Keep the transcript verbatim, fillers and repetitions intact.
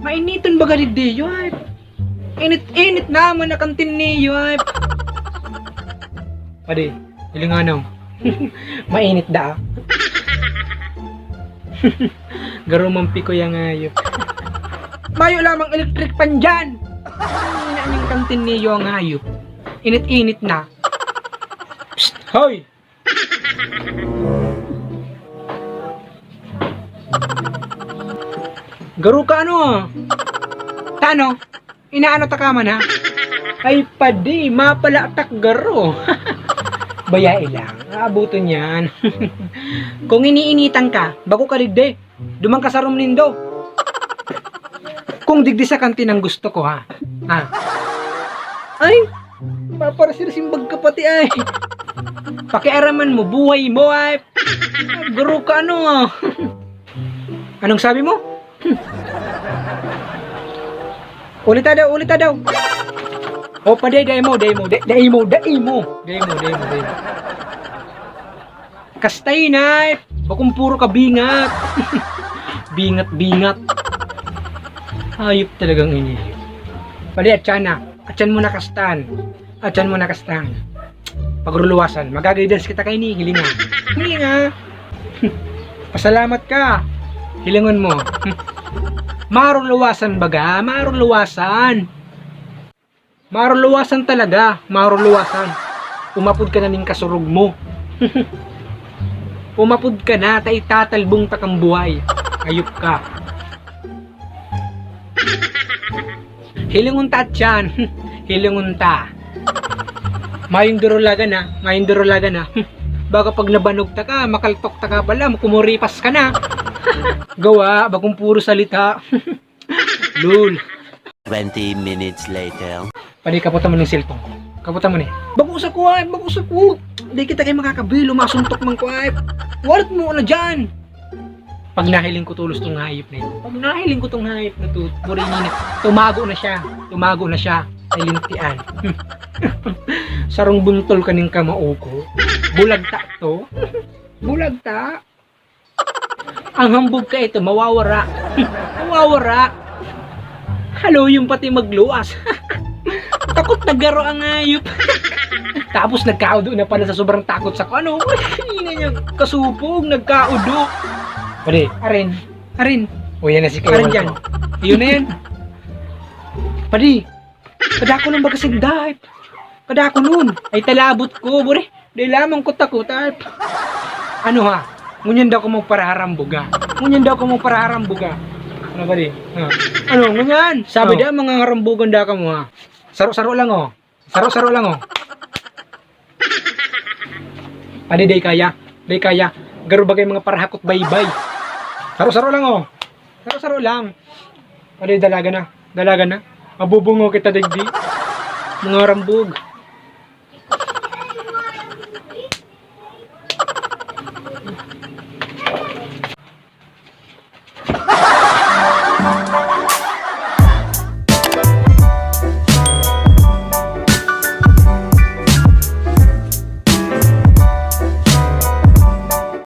Mainiton baga digdi, Yap. Init-init naman na kantin ni Yap. Padi, hilinganon. Mainit da. Garo man piko yang hayop. Mayo lamang electric fan dyan. Ina niyang kantin niyo ang hayop. Init-init na. Psst, hoy! Garo ka ano? Ta ano? Inaano ta ka man, ha? Ay, padi, mapalatak garo. Bayai lang, aabuton yan. Kung iniinitan ka, bako ka digdi. Duman ka sa room nindo. Kung digdi sa kantin ang gusto ko, ha? Ha? Ay, paparasirsimbag ka pati, ay. Pakiaraman mo, buhay mo, ay. Garo ka, ano, ah. Anong sabi mo? Ulita daw, ulita daw. O, padi, dai mo, dai mo, dai, dai mo, dai mo. Dai mo, dai mo, dai mo. Kastay na, eh. Bakong puro ka bingat. Bingat, bingat. Hayop talagang ini. Padi, atyan na. Atyan mo na kastan. Atyan mo na kastan. Pagruluwasan. Magagay dance kita kaini. Hilinga. Hilinga. Pasalamat ka. Hilingon mo. Maruluwasan baga? Maruluwasan. Maruluwasan talaga. Maruluwasan. Umapod ka na ning kasurog mo. Umapod ka na, ta itatalbong ta kang buhay. Hayop ka. Hilingon ta, atyan. Hilingon ta. Mayong durulagan, ha? Mayong durulagan, ha? Baka pag nabanog ta ka, makaltok ta ka pala, kumuripas ka na. Gawa, bakong puro salita. Lul. Twenty minutes later. Padi, kaputan mo ning cellphone ko. Kaputan mo ni. Bago sa ko, ay, bago sa ko. Di kita kayo makakabilo, masuntok man ko, ay. Wallet mo na dyan. Pag nahiling ko tulos tong hayop na ito. Pag nahiling ko tong hayop na to, Morini na. Tumago na siya. Tumago na siya. Ay, lintian. Sarong buntol kaning kamao ko. Bulag ta to. Bulag ta. Ang hambog ka ito, mawawara. Mawawara. Halo yung pati magluwas. Takot na garo ang hayop. Tapos nagkaudo na pala sa sobrang takot sa kung ano. Ay, ina niya, kasupog, nagkaudo. Padi, arin, arin. O, yan na si Arin Kaiwan dyan. ko. Yun na yan. Padi, kadako ng bagasig dahil. Kadako nun. Ay, talabot ko, bure. Di lamang ko takot, ay. Ano ha? Ngunyan daw ko magparaharambuga. Ngunyan daw ko magparaharambuga. Ano ba di? Ha? Ano, ngunyan? Sabi Oh. da, mga harambugan da ka mo, ha? Saro-saro lang, oh. Saro-saro lang, oh. Padi, day kaya. Day kaya. Garo bagay mga parahakot baybay. Saro-saro lang, oh. Saro-saro lang. Padi, dalaga na. Dalaga na. Mabubungo kita digdi. Mga rambog.